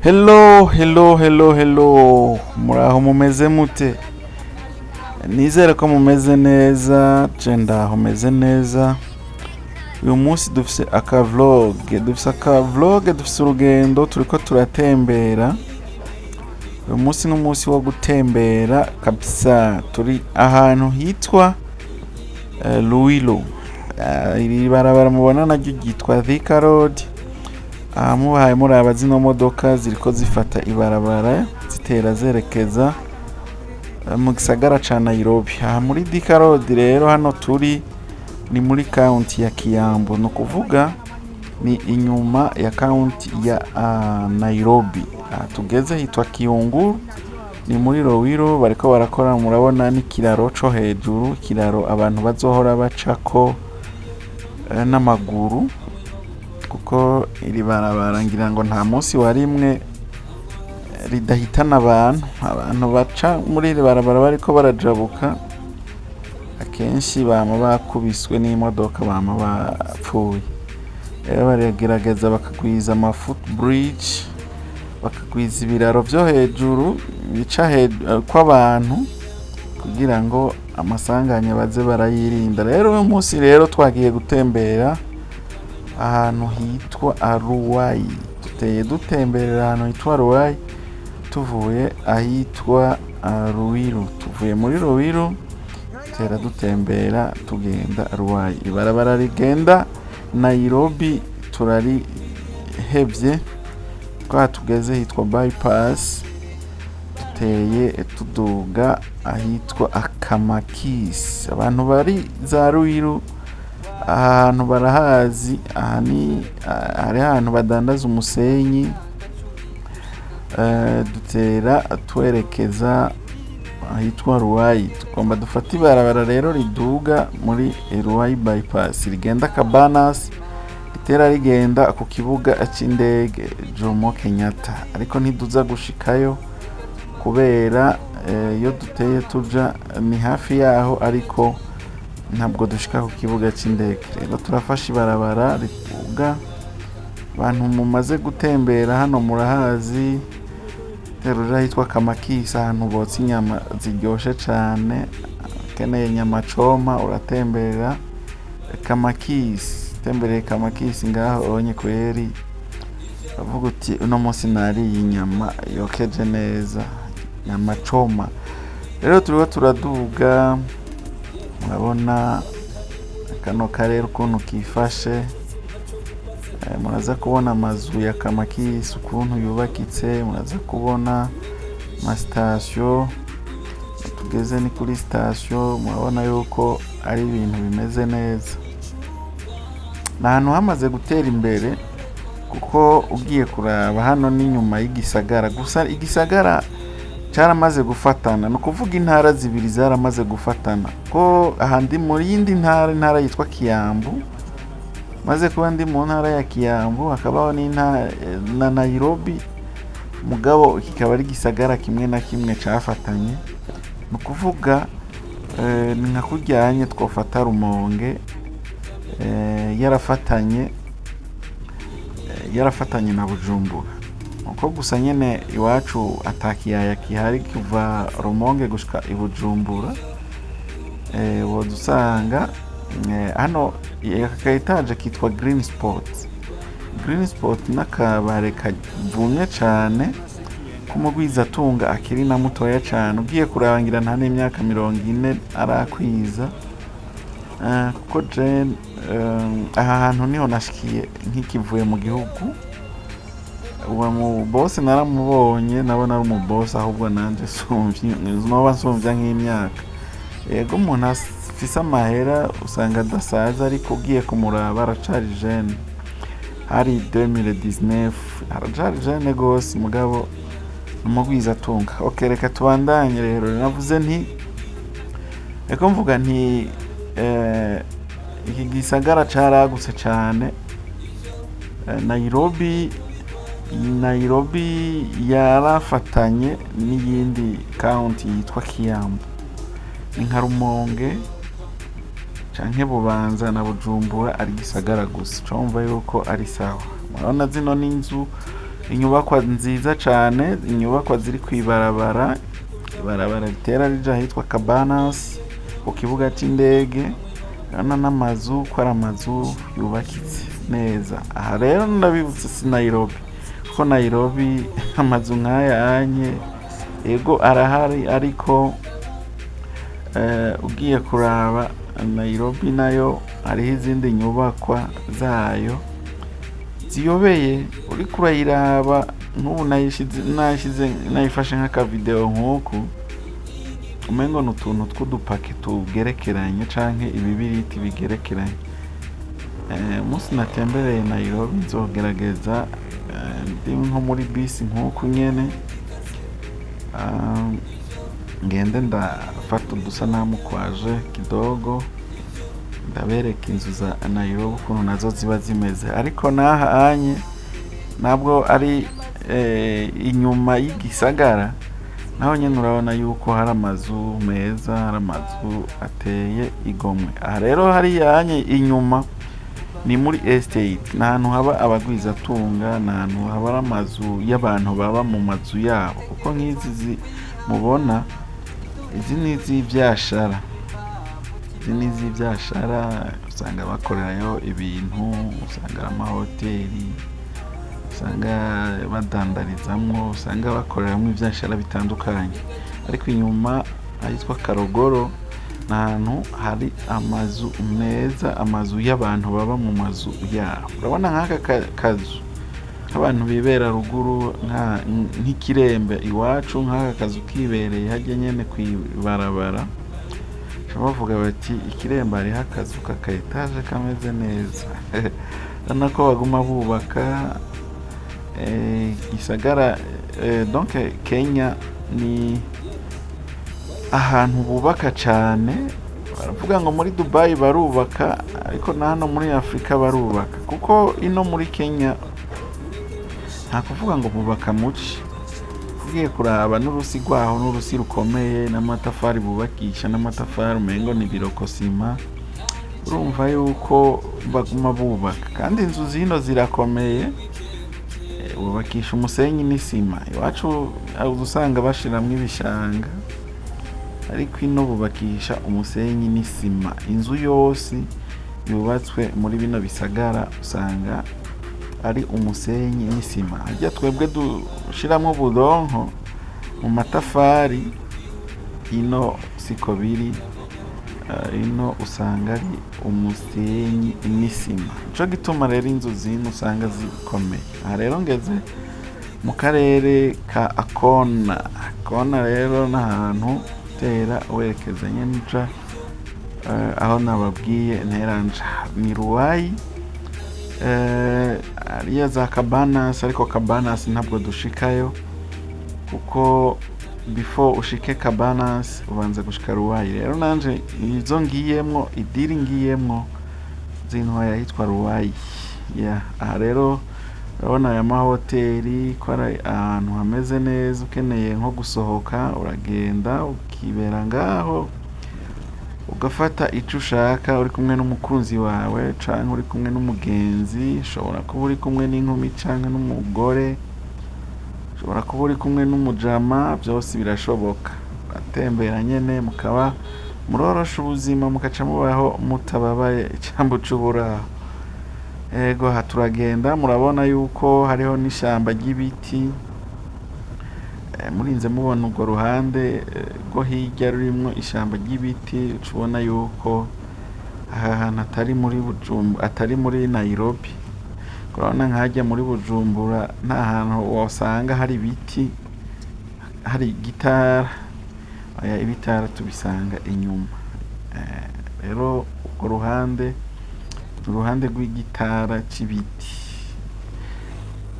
Hello, hello, hello, hello! Muraho, mumeze mute? Nizere ko mumeze neza. Je ndaho, meze neza. Uyu munsi dufise aka vlog, dufise aka vlog, dufise urugendo, turiko turatembera. Uyu munsi ni umunsi wo gutembera kabisa. Turi ahantu hitwa Ruiru. Iri barabara mubona naryo ryitwa Thika Road. Aha mubahaye muraba zino modoka ziriko zifata ibarabara zitera zerekeza mu gisagara ca Nairobi. Aha muri Thika Road rero, hano turi ni muri county ya Kiambu, ni ukuvuga ni inyuma ya county ya Nairobi. Aha tugeze hitwa Kiyunguru, ni muri Ruiru. Bariko barakora, murabona n'ikiraro co hejuru, ikiraro abantu bazohora bacako n'amaguru, kuko iri barabara ngira ngo nta munsi wa rimwe ridahitana abantu. Abantu baca muri iri barabara bariko barajabuka akenshi bama bakubiswe n'imodoka, bama bapfuye. Rero baragerageza bakagwiza ama footbridge, bakagwiza ibiraro vyo hejuru bica kw'abantu kugira ngo amasanganya baze barayirinda. Rero uyu munsi rero twagiye gutembera ahantu hitwa Ruai. Duteye dutemberera ahantu hitwa Ruai, tuvuye ahitwa Ruiru. Tuvuye muri Ruiru tera dutembera tugenda Ruai. Ibarabara rigenda Nairobi turarihevye, twa tugeze hitwa Bypass, duteye tuduga ahitwa Akamakisi. Abantu bari za Ruiru ahantu barahazi. Aha ni hari ahantu badandaza umusenyi. Dutera twerekeza ahitwa Ruai. Tugomba dufate ibarabara rero riduga muri Ruai Bypass, rigenda Cabanas, ritera rigenda ku kibuga c'indege Jomo Kenyatta, ariko ntiduza gushikayo kubera iyo duteye tuja ni hafi yaho, ariko ntabwo dushika ku kibuga c'indege. Rero turafashe ibarabara riduga. Abantu mumaze gutembera hano murahazi. Tera ahitwa Kamakisi, ahantu botsa inyama ziryoshe cane. Ukeneye inyama choma uratembera Kamakisi. Utembereye Kamakisi ngaho onye kweri uravuga uti: "Uno munsi nariye inyama yokeje neza, nyama choma." Rero turiko turaduga, murabona kano karere ukuntu kifashe. Muraza kubona amazu ya Kamakisi ukuntu yubakitse, muraza kubona amasitasiyo. Tugeze ni kuri sitasiyo, murabona yuko ari ibintu bimeze neza. Ni ahantu hamaze gutera imbere, kuko ugiye kuraba hano ni inyuma y'igisagara gusa. Igisagara caramaze gufatana, ni ukuvuga intara zibiri zaramaze gufatana, ko aha ndi muri yindi ntara, intara yitwa Kiambu. Maze kuba ndi mu ntara ya Kiambu, hakabaho n'intara na Nairobi, mugabo kikaba ari igisagara kimwe na kimwe cafatanye. Ni ukuvuga ni nka kuryanye twofata Rumonge yarafatanye na Bujumbura, uko gusa nyene iwacu ata kiyaya gihari kuva Rumonge gushika i Bujumbura. Woza usanga hano aka ka etaje kitwa Green Spot. Green Spot n'akabare kavumye cane k'umugwizatunga akiri na mutoya cane. Ugiye kurangira nta n'imyaka 40 arakwiza. Kuko je aha hantu niho nashikiye nkikivuye mu gihugu. Uwo mu boss naramubonye, nabona ari umu boss, ahubwo nanje sumvye noba nsumvya nk'imyaka. Yego, umuntu afise amahera usanga adasaza, ariko ugiye kumuraba aracari jeune. Hari 2019, aracari jeune gose, mugabo umugwizatunga. Okay, reka tubandanye. Rero navuze nti, reko mvuga nti iki gisagara caragutse cane. Nairobi yarafatanye n'iyindi county yitwa Kiambu. Ni nka Rumonge canke Bubanza na Bujumbura ari gisagara gusa, cumva yuko ari sawa. Murabona zino n'inzu Inyubakwa nziza cane, inyubakwa ziri kw'ibarabara, ibarabara ritera rija ahitwa Cabanas ku kibuga c'indege. Urabona n'amazu ko ari amazu yubakitse neza. Aha rero ndabibutse, si Nairobi, kuko Nairobi amazu nk'aya anye ego arahari, ariko ugiye kuraba Nairobi nayo hariho izindi nyubakwa zayo ziyobeye. Uriko urayiraba nk'ubu nayishize nayifashe nk'akavideo nk'uku, umengo ni utuntu tw'udupake tugerekeranye canke ibibiriti bigerekeranye. Umunsi natembereye Nairobi nzogerageza, ndi nko muri bisi nk'uku nyene, ngende ndafata udusanamu kwaje kidogo, ndabereka inzu za Nairobi ukuntu nazo ziba zimeze. Ariko n'aha anye ntabwo ari inyuma y'igisagara, naho nyene urabona yuko hari amazu meza, hari amazu ateye igomwe. Aha rero hariya anye inyuma ni muri estate, ni ahantu haba abagwizatunga, ni ahantu haba ari amazu y'abantu baba mu mazu yabo, kuko nk'izi mubona izi ni iz'ivyashara, izi ni iz'ivyashara. Usanga bakorerayo ibintu, usanga ari amahoteli, usanga badandarizamwo, usanga bakoreramwo ivyashara bitandukanye. Ariko inyuma ahitwa Karogoro ni ahantu hari amazu meza, amazu y'abantu baba mu mazu yabo. Urabona nk'aka kazu nk'abantu bibera ruguru, nk'ikirembe iwacu, nk'aka kazu kibereye harya nyene kw'ibarabara, baca bavuga bati: "Ikiremba hariho akazu k'aka étage kameze neza." Urabona ko baguma bubaka gisagara. Donc Kenya ni ahantu bubaka cane. Baravuga ngo muri Dubai barubaka, ariko na hano muri Afurika barubaka, kuko ino muri Kenya nta kuvuga ngo bubaka muci. Ugiye kuraba n'urusi rwaho n'urusi rukomeye, n'amatafari bubakisha n'amatafari umengo ni birokosima. Urumva yuko baguma bubaka, kandi inzu zino zirakomeye, bubakisha umusenyi n'isima. Iwacu usanga bashiramwo ibishanga, ariko ino bubakisha umusenyi n'isima. Inzu yose yubatswe muri bino bisagara usanga ari umusenyi n'isima. Harya twebwe dushiramwo ubudonko mu matafari, ino siko biri. Ino usanga ari umusenyi n'isima. Nico gituma rero inzu zino usanga zikomeye. Aha rero ngeze mu karere ka Akona. Akona rero ni ahantu utera werekeza nyene uja aho nababwiye nteranja ni Ruwayi, hariya za Cabanas. Ariko Cabanas ntabwo dushikayo, kuko before ushike Cabanas ubanza gushika Ruwayi. Rero nanje izo ngiyemwo, idiri ngiyemwo zintwaye ahitwa Ruwayi. Yeah. Aha rero urabona aya mahoteli ko ari ahantu hameze neza. Ukeneye nko gusohoka, uragenda ukibera ngaho, ugafata ico ushaka uri kumwe n'umukunzi wawe canke uri kumwe n'umugenzi. Ushobora kuba uri kumwe n'inkumi canke n'umugore, ushobora kuba uri kumwe n'umujama, byose birashoboka. Uratembera nyene, mukaba murorosha ubuzima, mukaca mubaho mutababaye icambu c'uburaho. Ego, aha turagenda, murabona yuko hariho n'ishamba ry'ibiti. Murinze mubona urwo ruhande rwo hirya rurimwo ishamba ry'ibiti, uca ubona yuko aha hantu atari muri Bujumbura, atari muri Nairobi. Urabona nk'harya muri Bujumbura nta hantu wosanga hari ibiti, hari igitara. Oya, ibitara tubisanga inyuma. Rero urwo ruhande ni uruhande rw'igitara c'ibiti,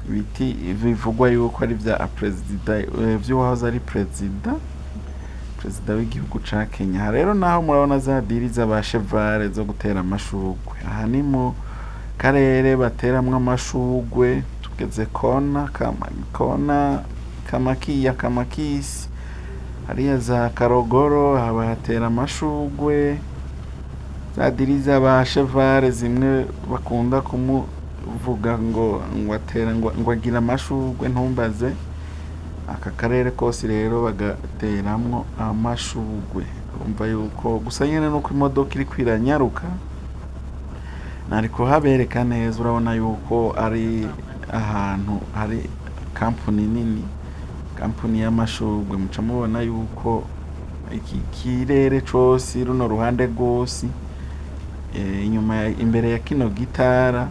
ibiti bivugwa yuko ari vya perezida, vy'uwahoze ari perezida w'igihugu ca Kenya. Aha rero naho murabona za diri z'aba chevale zo gutera amashurwe. Aha ni mu karere bateramwo amashurwe. Tugeze kona kama, kona kamakiya kamakisi, hariya za Karogoro, aha bahatera amashurwe. Za diri z'aba chevale zimwe bakunda. bavuga ngo atera ngo agira amashurwe, ntumbaze. Aka karere kose rero bagateramwo amashurwe. Urumva yuko gusa nyene nuko imodoka iriko iranyaruka, nari kuhabereka neza. Urabona yuko ari ahantu hari kampuni nini, kampuni y'amashurwe. Muca mubona yuko iki kirere cose, runo ruhande rwose, inyuma, imbere ya kino gitara,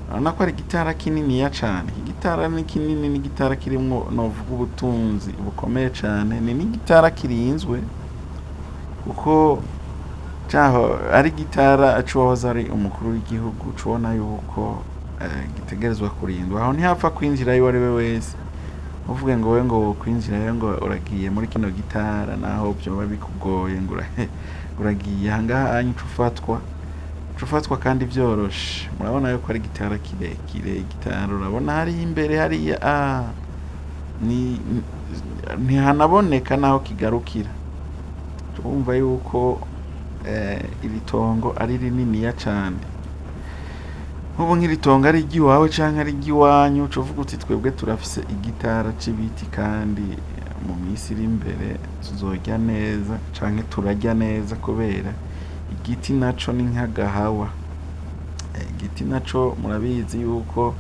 urabona ko ari igitara kininiya cane. Iki gitara ni kinini, ni igitara kirimwo novuga ubutunzi bukomeye cane. Ni n'igitara kirinzwe, kuko caho ari igitara c'uwahoze ari umukuru w'igihugu. Cubona yuko gitegerezwa kurindwa. Aho ntihapfa kwinjirayo uwo ari we wese. Uvuge ngo we ngo wokwinjirayo ngo uragiye muri kino gitara, naho vyoba bikugoye ngo uragiye ahangaha anya, uca ufatwa, uca ufatwa kandi vyoroshe. Murabona yuko ari igitara kirekire. Igitara urabona hariya imbere hariya, ni ntihanaboneka naho kigarukira. Urumva yuko iri tongo ari rininiya cane. Nk'ubu nk'iri tongo ari iry'iwawe canke ari iry'iwanyu, uca uvuga uti: "Twebwe turafise igitara c'ibiti, kandi mu minsi iri imbere tuzorya neza canke turarya neza", kubera igiti naco ni nk'agahawa. Igiti naco murabizi yuko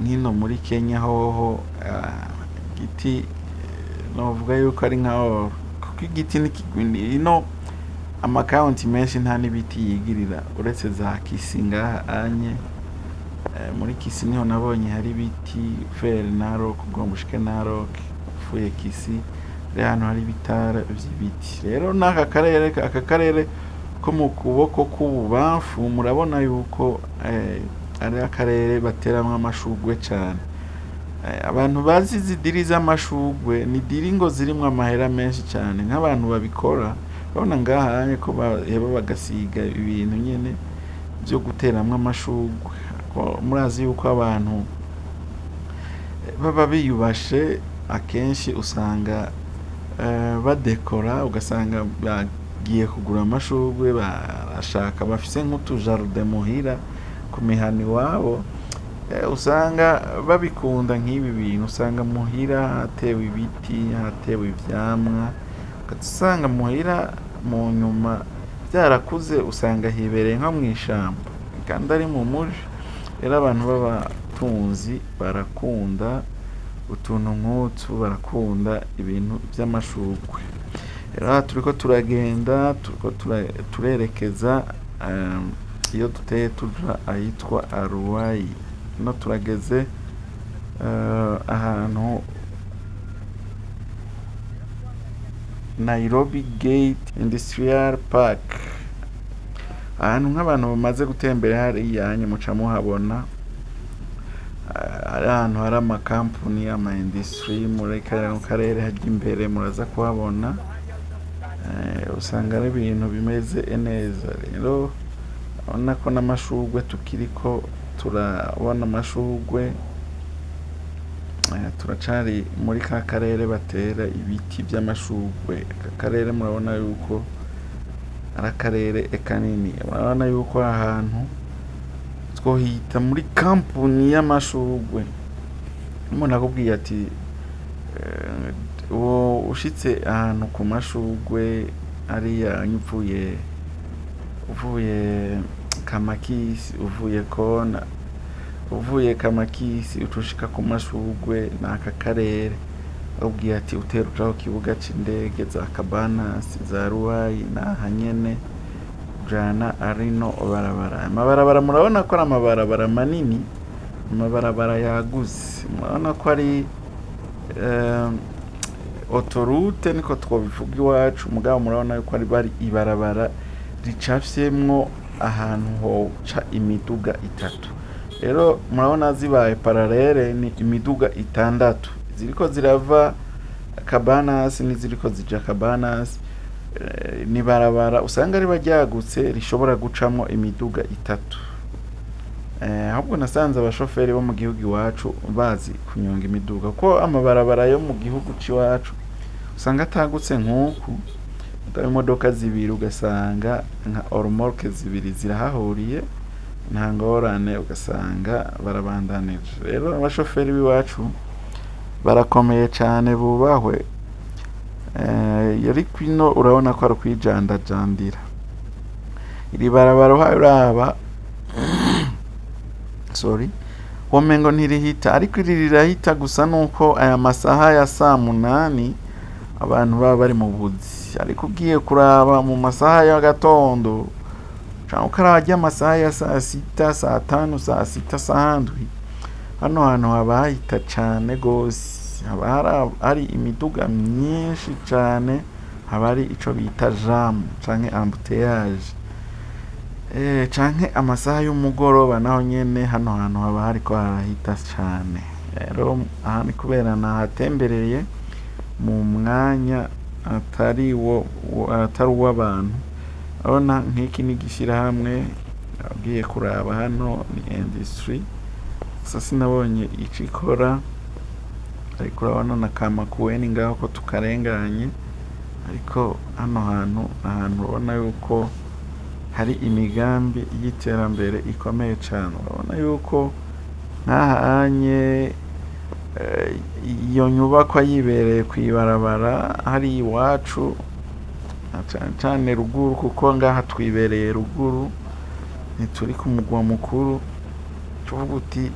nk'ino muri Kenya hoho, igiti novuga yuko ari nka or, kuko igiti ino amakaunti menshi nta n'ibiti yigirira, uretse za Kisii ngaha anye. Muri Kisii niho nabonye hari ibiti fer Narok, ugomba ushike Narok uvuye Kisii, hari ahantu hari ibitara vy'ibiti. Rero n'aka karere, aka karere ko mu kuboko k'ububamfu, murabona yuko ari akarere bateramwo amashurwe cane. Abantu bazi izi deal z'amashurwe, ni deal ngo zirimwo amahera menshi cane. Nk'abantu babikora, urabona ngaha anye ko baheba bagasiga ibintu nyene vyo guteramwo amashurwe. Ko murazi yuko abantu baba biyubashe, akenshi usanga badekora, ugasanga bagiye kugura amashurwe, barashaka bafise nk'utu jardin muhira ku mihana iwabo. Usanga babikunda nk'ibi bintu, usanga muhira hatewe ibiti, hatewe ivyamwa, ugaca usanga muhira mu nyuma vyarakuze, usanga hibereye nko mw'ishamba kandi ari mu muji. Rero abantu b'abatunzi barakunda utuntu nk'utu, barakunda ibintu vy'amashurwe. Rero aha turiko turagenda, turiko turerekeza iyo duteye tuja ahitwa Ruai. No turageze ahantu Nairobi Gate Industrial Park, ahantu nk'abantu bamaze gutembera hariya anye muca muhabona. Hari ahantu hari amakampuni, ama industry muri kano karere hajya imbere, muraza kuhabona. Usanga ari ibintu bimeze neza. Rero urabona ko n'amashurwe tukiriko turabona amashurwe. Turacari muri ka karere batera ibiti vy'amashurwe. Aka karere murabona yuko ari akarere kanini. Murabona yuko aha hantu twohita muri kampuni y'amashurwe. Umuntu akubwiye ati uwo ushitse ahantu ku mashurwe hariya, uvuye Kamakisi, uvuye Kona, uvuye Kamakisi uca ushika ku mashurwe, n'aka karere. Akubwiye ati utera uja ku kibuga c'indege za Cabanas, za Ruai, naha nyene ujana arino barabara. Amabarabara murabona ko ari amabarabara manini, amabarabara yagutse. Murabona ko ari autoroute, niko twobivuga iwacu, mugabo murabona yuko ari bari ibarabara ricafyemwo ahantu hoca imiduga itatu. Rero murabona zibaye parallèle ni imiduga itandatu ziriko zirava Cabanas n'iziriko zija Cabanas. Ni barabara usanga riba ryagutse, rishobora gucamwo imiduga itatu. Ahubwo nasanze abashoferi bo mu gihugu iwacu bazi kunyonga imiduga, kuko amabarabara yo mu gihugu c'iwacu usanga atagutse nk'uku. Mugabo imodoka zibiri ugasanga nka remorque zibiri zirahahuriye. Nta ngorane, ugasanga barabandanije. Rero abashoferi b'iwacu barakomeye cane, bubahwe. Ariko ino urabona ko ari ukwijandajandira iri barabara. Uhaye uraba, sorry, womengo ntirihita, ariko iri rirahita. Gusa nuko aya masaha ya saa 8 abantu baba bari mu buzi, ariko ugiye kuraba mu masaha y'agatondo canke ukaraba arya amasaha ya saa 6, saa 5, saa 6, saa 7, hano hantu haba hahita cane gose, haba hari imiduga myinshi cane, haba hari ico bita jam canke embouteillage. Canke amasaha y'umugoroba naho nyene hano hantu haba hariko harahita cane. Rero aha ni kubera nahatembereye mu mwanya atari wo, atari uw'abantu. Urabona nk'iki ni igishirahamwe, ugiye kuraba hano ni industry, gusa sinabonye ico ikora, ariko urabona na Kamakuweni ngaho ko tukarenganye. Ariko hano hantu ni ahantu ubona yuko hari imigambi y'iterambere ikomeye cane. Urabona yuko nk'ahanye iyo nyubakwa yibereye kw'ibarabara hari iwacu, na cane cane ruguru, kuko ngaha twibereye ruguru, ntituri ku mugwa mukuru. Ucuvuga uti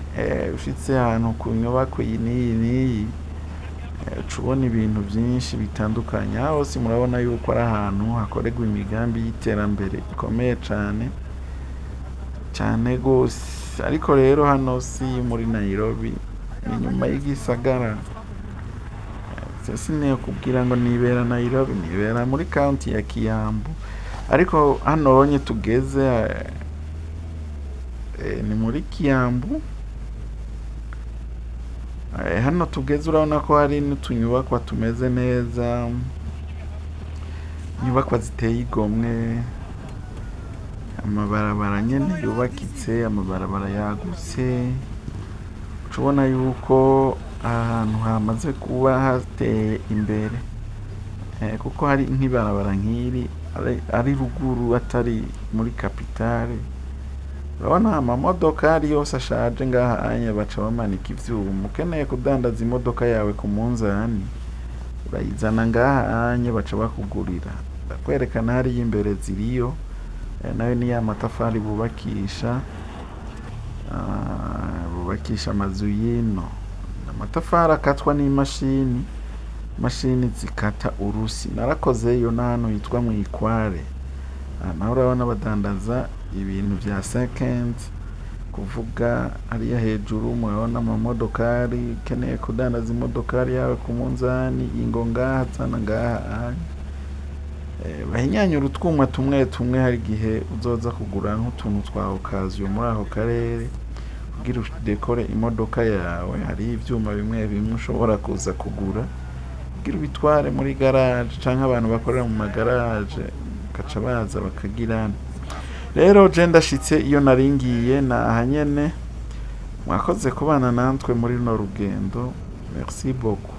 ushitse ahantu ku nyubakwa iyi n'iyi n'iyi, uca ubona ibintu vyinshi bitandukanye. Aha hose murabona yuko ari ahantu hakorerwa imigambi y'iterambere ikomeye cane cane gose. Ariko rero hano si muri Nairobi, ni inyuma y'igisagara. Sinokubwira ngo nibera Nairobi, nibera muri county ya Kiambu, ariko hano honye tugeze ni muri Kiambu. Hano tugeze urabona ko hari n'utunyubakwa tumeze neza, inyubakwa ziteye igomwe, amabarabara nyene yubakitse, amabarabara yagutse. Uca ubona yuko aha hantu hamaze kuba hateye imbere, kuko hari nk'ibarabara nk'iri ari ruguru, atari muri capitale. Urabona amamodokari yose ashaje ngaha anya baca bamanika ivyuma. Ukeneye kudandaza imodoka yawe ku munzani, urayizana ngaha anye, baca bakugurira. Ndakwerekana hariya imbere ziriyo. Nayo ni ya matafari bubakisha, bubakisha amazu y'ino. Amatafari akatwa n'imashini, imashini zikata urusi. Narakozeyo n'ahantu hitwa mw'ikware. Aha naho urabona badandaza ibintu vya second, kuvuga hariya hejuru murabona amamodokari. Ukeneye kudandaza imodokari yawe ku munzani, ingo ngaha, zana ngaha anye. Bahinyanyura utwuma tumwe tumwe. Hari igihe uzoza kugura nk'utuntu twa occasion muri ako karere kugira udekore imodoka yawe, hariho ivyuma bimwe bimwe ushobora kuza kugura kugira ubitware muri garage, canke abantu bakorera mu magaraje bakaca baza bakagirana. Rero je ndashitse iyo naringiye, naha nyene. Mwakoze kubana natwe muri runo rugendo, merci beaucoup.